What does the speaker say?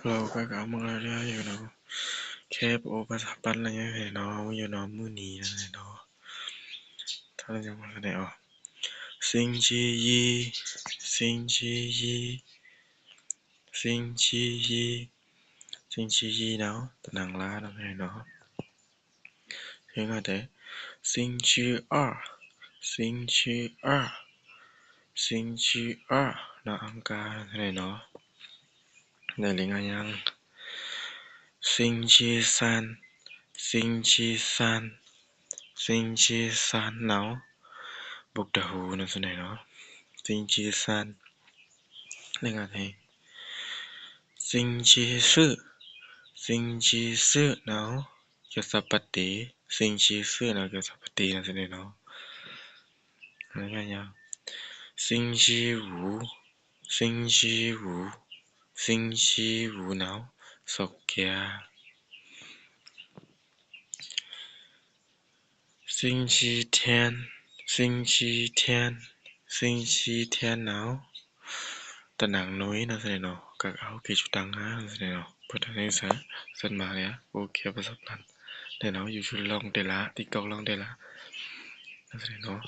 Hello，大家好，我来了哟。OK，我把它搬了哟，喏，有喏，มื้อนี้นั่นแหละเนาะ ถ้าเราจะมาแสดงออก 星期一 星期一 星期一 星期一 เนาะ ຕາໜ່າງລາວ นั่นแหละเนาะ ເຮັດຈັ່ງໃດ 星期二 星期二 星期二 ເນາະ ອັງຄານ ເນາະ ໄດ້ເລີຍ ງານຫຍັງ 星期三 星期三 星期三 ເນາະ ບົກຕາຫູ ນຳສະເໜີເນາະ 星期三 ແລ້ວກໍ 星期四 星期四 ເນາະ ກຽວສາປາຕີ 星期四 ເນາະ ກຽວສາປາຕີ ນຳສະເໜີເນາະ ແລ້ວກໍ 星期五 星期五 星期五 ເນາະ ສົກກຽວ 星期天 星期天 星期天 ເນາະ ຕາໜ່າງໜຸ່ຍ ນຳສະເໜີເນາະ ກາກເອົາ ເກຈູຕັງ ນຳສະເໜີເນາະ ເປີດໃຫ້ໃສ່ ສັນມາເນຍ ໂອເຄ ປະສົບກັນ ແນ່ນອນ ຢູ່ຊຸລອງເຕລາ ຕິກຕອກລອງເຕລາ ນຳສະເໜີເນາະ